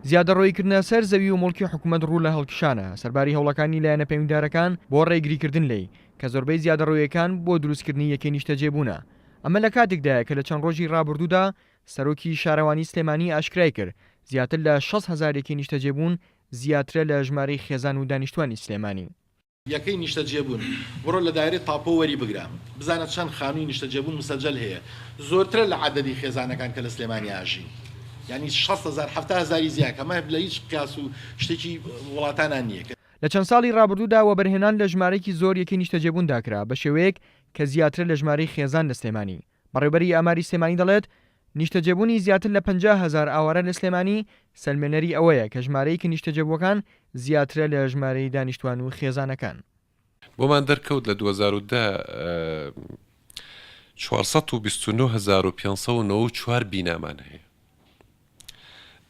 زیادەڕۆییکردنە سەر زەوی و موڵکی حکومەت ڕوو لە هەڵکشانە، سەرباری هەوڵەکانی لایەنە پەیوندارەکان بۆ ڕێگریکردن لێی، کە زۆربەی زیادەڕۆییەکان بۆ دروستکردنی یەکەی نیشتەجێبوونە. ئەمە لە کاتێکدایە کە لە چەند ڕۆژی ڕابردوودا سەرۆکی شارەوانی سلێمانی ئاشکرای کرد، زیاتر لە 60 هەزار یەکەی نیشتەجێبوون زیاترە لە ژمارەی خێزان و دانیشتوانی سلێمانی. یەکەی نیشتەجێبوون بڕۆ لە دایرەی تاپۆ وەری بگرە بزانە چەند خانووی نیشتەجێبوون مسەجەل هەیە زۆرترە لە عەدەدی خێزانەکان کە لە سلێمانی ئاژین یانی 60 هەزار 70 هەزاری زیاد کەمە لە هیچ قیاس و شتێکی وڵاتانا نییە کە. لە چەند ساڵی ڕابردوودا وەبەرهێنان لە ژمارەیەکی زۆر یەکەی نیشتەجێبووندا کرا بە شێوەیەک کە زیاترە لە ژمارەی خێزان لە سلێمانی. بەڕێوبەری ئاماری سلێمانی دەڵێت، نیشتەجێبوونی زیاتر لە 50 هەزار ئاوارە لە سلێمانی سەلمێنەری ئەوەیە کە ژمارەی نیشتەجێبووەکان زیاترە لە ژمارەی دانیشتوان و خێزانەکان. بۆمان دەرکەوت لە 2010 429,594 بینامان هەیە.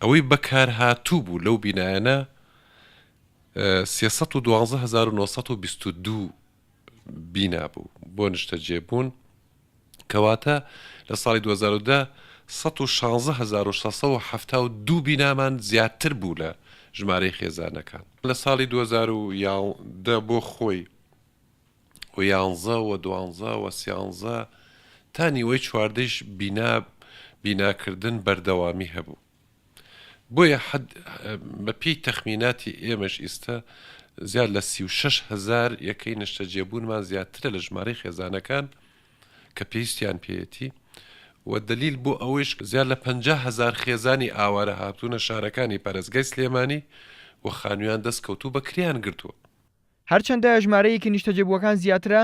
ئەوەی بەکارهاتوو بوو لەو بینایانە 312,922 بینا بوو بۆ نیشتەجێبوون، کەواتە لە ساڵی 2010 116672 بینامان زیاتر بوو لە ژمارەی خێزانەکان. لە ساڵی 2011 بۆ خۆی و یانزە و دوانزە و سیانزە تا نیوەی چواردەیش بینا بیناکردن بەردەوامی هەبوو. بۆیە حەد بە پێی تەخمیناتی ئێمەش ئیستە زیاد لە 36 هەزار یەکەی نیشتەجێبوونمان زیاترە لە ژمارەی خێزانەکان کە پێویستیان پێیەتی و دەلیل بۆ ئەوەیش زیاد لە 50 هەزار خێزانی ئاوارە هاتوونە شارەکانی پارێزگای سلێمانی و خانوویان دەست کەوتوو بە کرێیان گرتووە. هەرچەندە ژمارەیەکی نیشتەجێبووەکان زیاترە،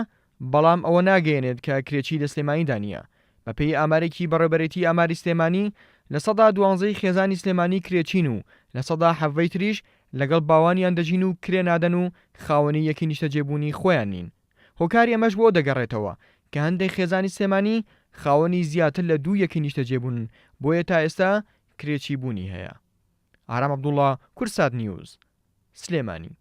بەڵام ئەوە ناگەیەنێت کە کرێچی لە سلێمانیدا نییە. بەپێی ئامارێکی بەڕێوبەرێتی ئاماری سلێمانی، 12% ی خێزانی سلێمانی کرێچین و 17% ی تریش لەگەڵ باوانیان دەژین و کرێ نادەن و خاوەنی یەکی نیشتەجێبوونی خۆیان نین. هۆکاری ئەمەش بۆ دەگەڕێتەوە کە هەندێک خێزانی سلێمانی خاوەنی زیاتر لە دوو یەکەی نیشتەجێبوونن، بۆیە تا ئێستا کرێچی بوونی هەیە. ئارام عەبدوڵا، کوردسات نیوز، سلێمانی.